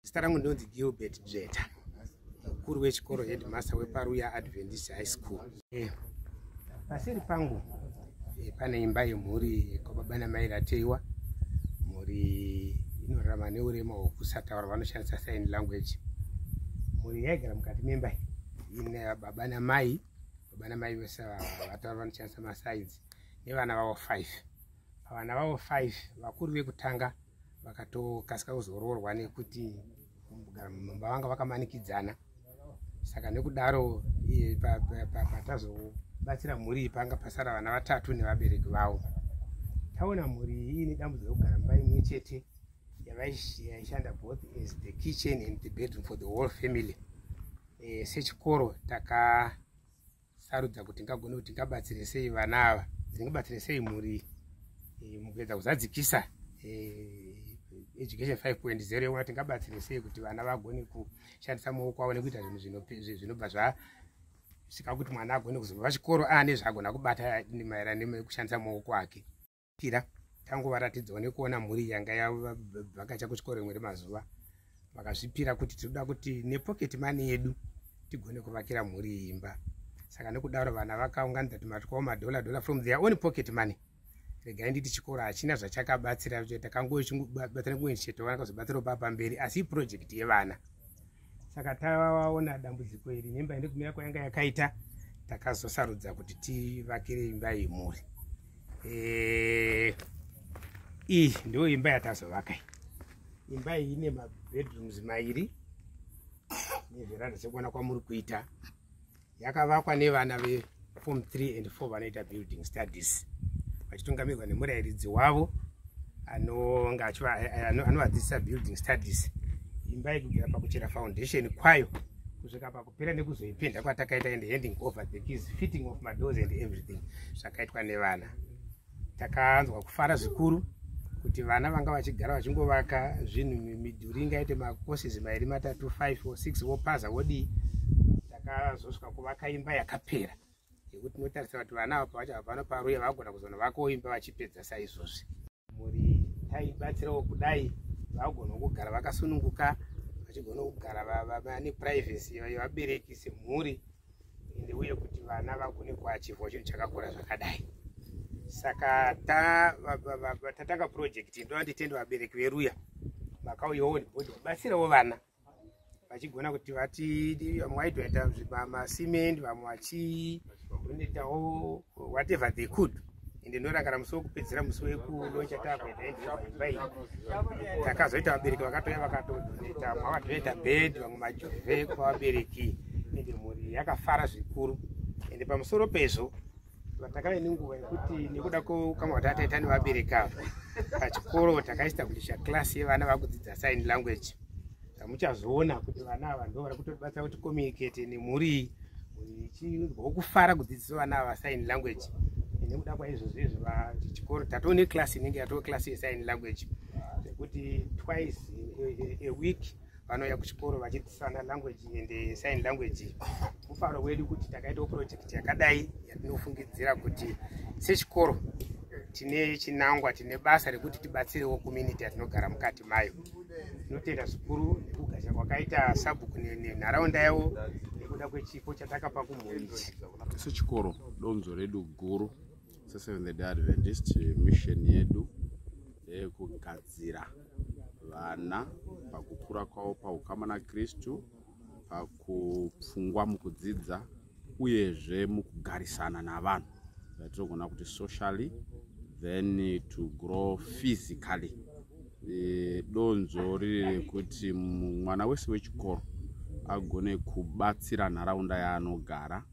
Zita rangu ndinonzi Gilbert Dzveta, mukuru wechikoro, headmaster wepaRuya Adventist High School. Paseri pangu pane imba yemhuri kwababa namai Rateiwa. Mhuri inorarama neurema hwekusataura, vanoshandisa sign language. Mhuri yaigara mukati memba iyi ine baba namai. Baba namai vese vataura, vanoshandisa masigns, nevana vavo 5. Pavana vavo 5, vakuru vekutanga vakatokasika kuzoroorwa nekuti kugara mumba vanga vakamanikidzana. Saka nekudaro patazobatsira mhuri iyi, panga pasara vana vatatu nevabereki vavo. Taona mhuri iyi ine dambudziko rekugara mumba imwe chete yaishanda both as the kitchen and the bedroom for the whole family. Sechikoro takasarudza kuti ngagone kuti tingabatsire sei vana ava, tingabatsire sei mhuri iyi mukuedza kuzadzikisa education 5.0 yekuona tingabatsire sei kuti vana vagone kushandisa maoko avo nekuita zvinhu zvinobva zvasvika kuti mwana agone kuzobva pachikoro aane zvaagona kubata maererano nekushandisa maoko ake. Pira tangovaratidzawo nekuona mhuri yanga yavhakacha kuchikoro rimwe remazuva, vakazvipira kuti tinoda kuti nepocket money yedu tigone kuvakira mhuri iyi imba. Saka nekudaro vana vakaunganidza tumari twavo, madhola dollar, from their own pocket money. Regai nditi chikoro hachina zvachakabatsira, takangobatsira kumwe chete, vana kazobatsirawo pamberi, asi iproject yevana. Saka taona dambudziko iri nemba ine kumira kwayanga yakaita, takazosarudza kuti tivakire imba yemhuri. Iyi ndo imba yatazovaka iyi. Imba iyi ine mabedrooms mairi neveranda. Sekuona kwamuri kuita, yakavakwa nevana veform 3 and 4 vanoita building studies, vachitungamirwa nemurayiridzi wavo anonga anovadzidzisa building studies. Imba iyi, kubvira pakuchera foundation kwayo kusvika pakupera nekuzoipenda kwatakaita and handing over the keys, fitting of madoors and everything, zvakaitwa nevana. Takanzwa kufara zvikuru kuti vana vanga vachigara vachingovaka zvinhu, midhuri ingaite macourses mairi, matatu, 5 or 6, vopaza, vodii. Takazosvika kuvaka imba yakapera yekuti tinotarisira kuti vana ava pavachabva pano paRuya vagona kuzonovakawo imba vachipedza saizvozvi. Mhuri taibatsirawo kudai vagona kugara vakasununguka, vachigona kugara vane privacy yevabereki semhuri, ende uye kuti vana vagone kuachiever chinhu chakakura zvakadai. Saka tatanga project. Ndoda nditende vabereki veRuya vakauyawo on board kubatsirawo vana, vachigona kuti vati vamwe vaitoita masimendi, vamwe vachidonatewo whatever they could. Ende ndorangara musi wekupedzisira, musi wekulauncha taakuita imba iyi, takazoita vabereki vakatouya vakatodonata, vamwe vakadonata bed, vamwe maduvet kupa vabereki, ende mhuri yakafara zvikuru. Ende pamusoro pezvo, takave nenguva yekuti nekuda kweukama hwatataita nevabereki ava, pachikoro takaestablisha class yevana vakudzidza sign language. Zvamuchazoona kuti vana ava ndo vari kutobatsira kuti communicate nemhuri iyi, mhuri ichinzwawo kufara kudzidzisa vana ava sign language. Nekuda kwaizvozvo izvo, chikoro tatoo neclass inenge yatoo class yesign language, zvekuti twice a week vanouya kuchikoro vachidzidzisana language and sign language. Mufaro wedu kuti takaitawo project yakadai yatinofungidzira kuti sechikoro tine chinangwa, tine basa rekuti tibatsirewo community yatinogara mukati mayo. Tinotenda zvikuru nekugashira kwakaita sabhuku nenharaunda yavo nekuda kwechipo chatakapa kumhuri ichi. Sechikoro, donzo redu guru seSeventh Day Adventist, mission yedu ndeyekugadzira vana pakukura kwavo paukama naKristu, pakupfungwa, mukudzidza, uyezve mukugarisana navanhu, yatinogona kuti socially, then to grow physically. Donzo riri rekuti mwana wese wechikoro agone kubatsira nharaunda yaanogara,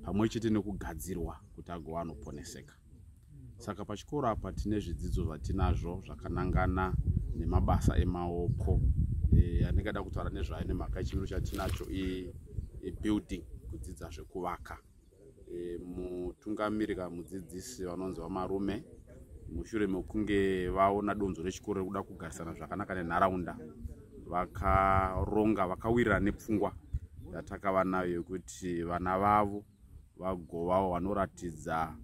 pamwe chete nekugadzirwa kuti agova anoponeseka. Saka pachikoro apa tine zvidzidzo zvatinazvo zvakanangana nemabasa emaoko andingada kutaura nezvayo nemhaka yechimiro chatinacho ibuilding, kudzidza zvekuvaka. Mutungamiri kana mudzidzisi vanonzi VaMarume, mushure mekunge vaona donzo rechikoro rekuda kugarisana zvakanaka nenharaunda, vakaronga, vakawirirana nepfungwa yatakava nayo yekuti vana vavo vagovawo vanoratidza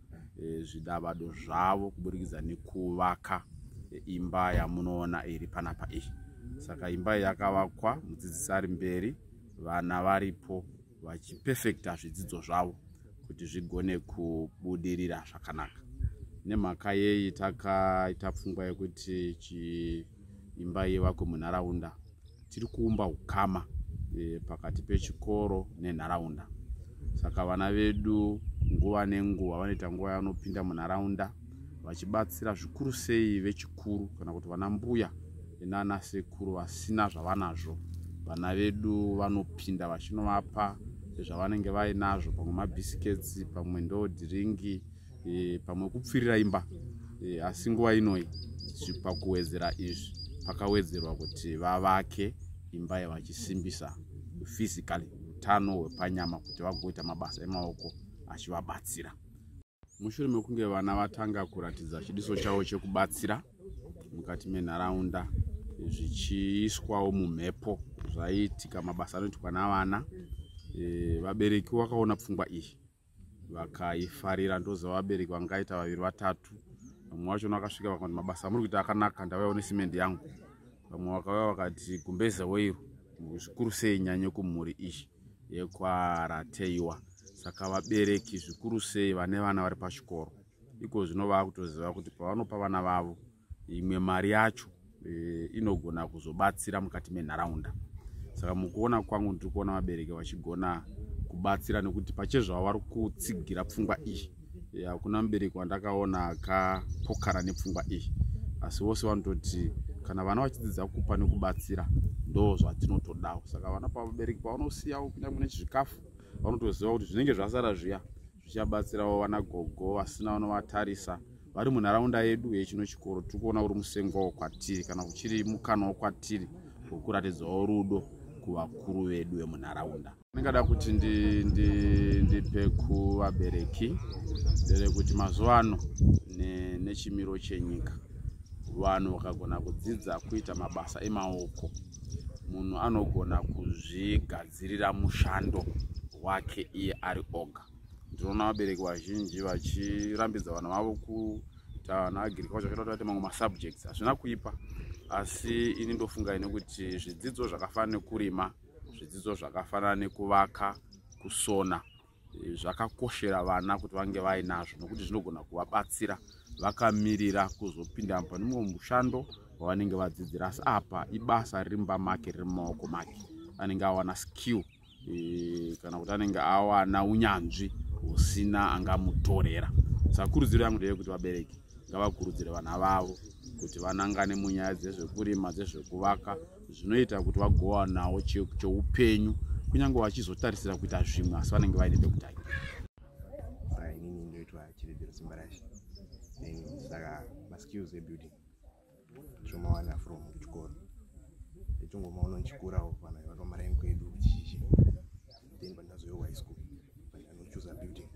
zvidavado zvavo kuburikidza nekuvaka imba yamunoona iri panapa iyi. Saka imba iyi yakavakwa, mudzidzisi ari mberi, vana varipo vachipefekta zvidzidzo zvavo kuti zvigone kubudirira zvakanaka. Nemhaka yei takaita pfungwa yekuti imba ivakwe munharaunda? Tiri kuumba ukama pakati pechikoro nenharaunda. Saka vana vedu nguva nenguva vanoita nguva yavanopinda munharaunda vachibatsira, zvikuru sei vechikuru kana kuti vana mbuya nana sekuru vasina zvavanazvo. Vana vedu vanopinda vachinovapa zvavanenge vainazvo, pamwe mabhisiketsi, pamwe ndo drink, pamwe kupfirira imba. Asi nguva inoi pakuwedzera izvi, pakawedzerwa kuti vavake imba yavachisimbisa physically, utano hwepanyama, kuti vagoita mabasa emaoko achivabatsira. Mushure mekunge vana vatanga kuratidza chidiso chavo chekubatsira mukati menharaunda, zvichiiswawo mumhepo zvaiitika mabasa anoitwa navana, vabereki vakaona pfungwa iyi vakaifarira. Ndoziva vabereki vangaita vaviri vatatu, vamwe vachona vakasvika vakati, "Mabasa amuri kuita akanaka, ndauyawo nesimendi yangu." Vamwe vakauya vakati, "Gumbezewo iro," zvikuru sei nyanye kumhuri iyi yekwaRateiwa. Saka vabereki, zvikuru sei vane vana vari pachikoro iko zvino, vaakutoziva kuti pavanopa vana vavo imwe mari yacho inogona kuzobatsira mukati menharaunda. Saka mukuona kwangu, ndiri kuona vabereki vachigona kubatsira nekuti pachezvavo vari kutsigira pfungwa iyi. Hakuna mubereki wandakaona akapokana nepfungwa iyi, asi vose vanototi kana vana vachidzidza kupa nekubatsira, ndo zvatinotodawo. Saka vana, pavabereki pavanosiyawo kunyange nechizvikafu, vanotoziva kuti zvinenge zvasara zviya zvichabatsirawo vana gogo vasina vanovatarisa vari munharaunda yedu yechino chikoro. Tiri kuona uri musengwawo kwatiri, kana kuchiri mukanawo kwatiri wekuratidzawo rudo kuvakuru vedu vemunharaunda. Ndingada kuti ndipe kuvabereki nderekuti mazuva ano, nechimiro chenyika, vanhu vakagona kudzidza kuita mabasa emaoko, munhu anogona kuzvigadzirira mushando wake iye ari oga. Ndinoona vabereki vazhinji vachirambidza vana vavo kuita vana agriculture, vachida kuti vaite mamwe masubjects. Hazvina kuipa, asi ini ndofunga ini kuti zvidzidzo zvakafanana nekurima, zvidzidzo zvakafanana nekuvaka, kusona, zvakakoshera vana kuti vange vainazvo, nokuti zvinogona kuvabatsira vakamirira kuzopinda pane mumwe mushando wavanenge vadzidzira. Asi apa ibasa riri mumba make, riri mumaoko make, anenge awana skill, kana kuti anenge awana unyanzvi husina angamutorera. Saka kurudziro yangu ndeyekuti vabereki ngavakurudzire vana vavo kuti vanangane munyaya dzezvekurima, dzezvekuvaka, zvinoita kuti vagowanawo cheupenyu, kunyange vachizotarisira kuita zvimwe, asi vanenge vaine pekutangira. Saka inini ndoitwa Chiridziro Simbarashe. Then saka maskills ebuilding tinomawana from kuchikoro, ndichongomaona ndichikurawo, vanhu vaivaka maraini kwedu kuchichichi. Then pandazouya high school, pandanochuza building,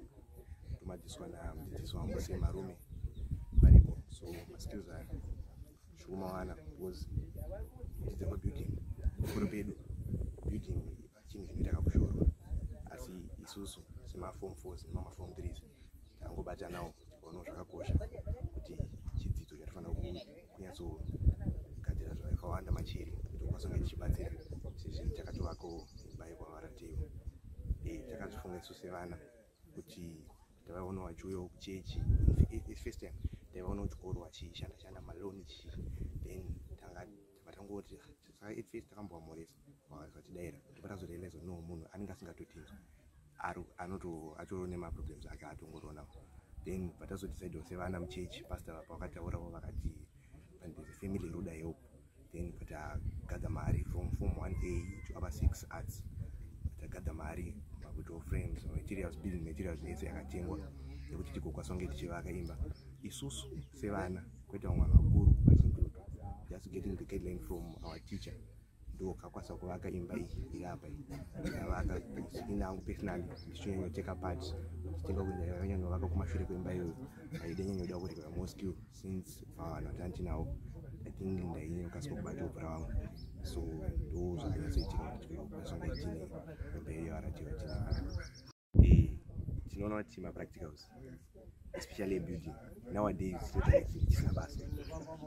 ndomadzidziswa namudzidzisi wangu semarume varipo. So maskills aya tikumawana because kudzidza kwebuilding chikoro pedu, building chinhu chinoita kakushorwa, asi isusu semaform fours nemamaform threes tangobatanawo tikaonawo zvakakosha kuti chidzidzo chatofanira kunyatsogadzira zvakawanda machiri kuti ukwanisa kunge tichibatsira, sezvi takatovakawo imba yekwaVaRateiwa. Takazvifunga isu sevana kuti tavaonawo vachiuyawo kuchechi. First time taivaonawo kuchikoro vachishanda shanda maloni chichi, then tanga vatangoti. Saka at first takambovamhoresa, vakatidaira. Ndopatazorealize no, munhu anenge asingatotinzwa, anoto atoriwo nemaproblems ake atongorionawo. Then patazodecidewo sevana muchechi, pastor pavakataurawo vakati there's a family inoda help. Then patagather mari from form 1A to upper 6 arts, tagather mari makuitawo frames, materials, building materials ese yakatengwa ekuti tigokwanisa kunge tichivaka imba isusu sevana, kwete vamwe vanhu vakuru vachindoto. Just getting the guideline from our teacher, ndo kakwanisa kuvaka imba iyi iri apa iyi ndavaka inangu personally. Ndichinyanyoteka part ndichitenga kuti ndanyanyovaka kumashure kwemba iyoyo, aida kurekera more skill since vanhu vatandinawo. I think ndainyanyokasika kubata kupfuura vamwe, so ndo zvakanyatsoitika kuti tikwanisa kunge tine imba iyo yaRateiwa tine. Tinoona kuti mapracticals Especially building nowadays tinoita chinhu chisina basa,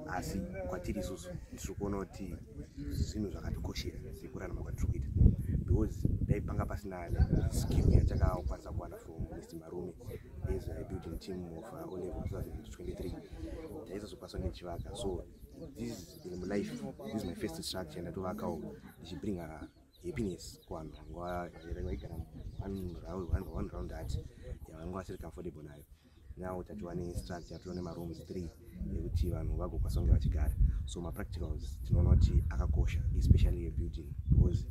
asi kwatiri isusu tiri kuona kuti zvinhu zvakatikoshera sekurarama kwatiri kuita, because dai panga pasina scheme yatakakwanisa kuwana from Mr Marume as a building team of O Level 2023, taisazokwanisa kunge tichivaka. So this in life, this is my first structure ndatovakawo ndichibringa happiness kuvanhu vaigara one round hut yavanga vasiri comfortable nayo. Now tatova nestructure, tova nemarooms 3 ekuti vanhu vagokwanisa kunge vachigara. So mapracticals tinoona kuti akakosha, especially yebuilding, because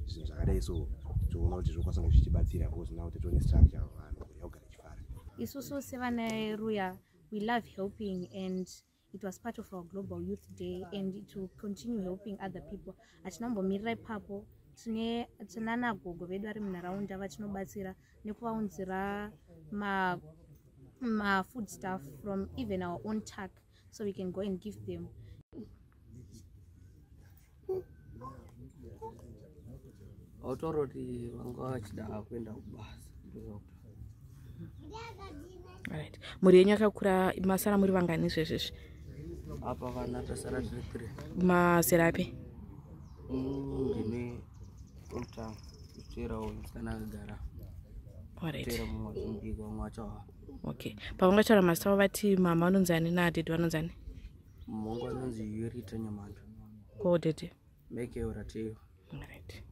zvinhu zvakadai so toona kuti zvinokwanisa kunge zvichibatsira, because now tatova nestructure, vanhu yakugara ichifara. Isusu sevana Ruya, we love helping, and it was part of our Global Youth Day, and to continue helping other people. Hatinambomirira ipapo. Tinana gogo vedu vari munharaunda vatinobatsira nekuvaunzira ma food stuff from even our own tuck, so we can go and give them. Hautaura kuti vanga vachida kuenda kubasa, ndozvakuta. Right, mhuri yenyu yakakura, masara muri vangani izvezvezvi? Apa vana tasara tiri three. Mazera api? Ndine wekutanga, kuteerawo musikana akagara, teera mumwe achimubika, vamwe vacho. Okay, pavangataura mazita avo, vati mama vanonzani nadhedhi vanonzani? Mumwe anonzi Yurita Nyamando. Ko dhedhi? Mekeo Rateo. Right.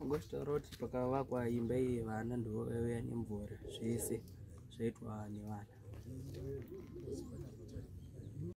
Ngochitaura kuti pakavakwa imba iyi, vana ndo vaiuya nemvura, zvese zvaitwa nevana.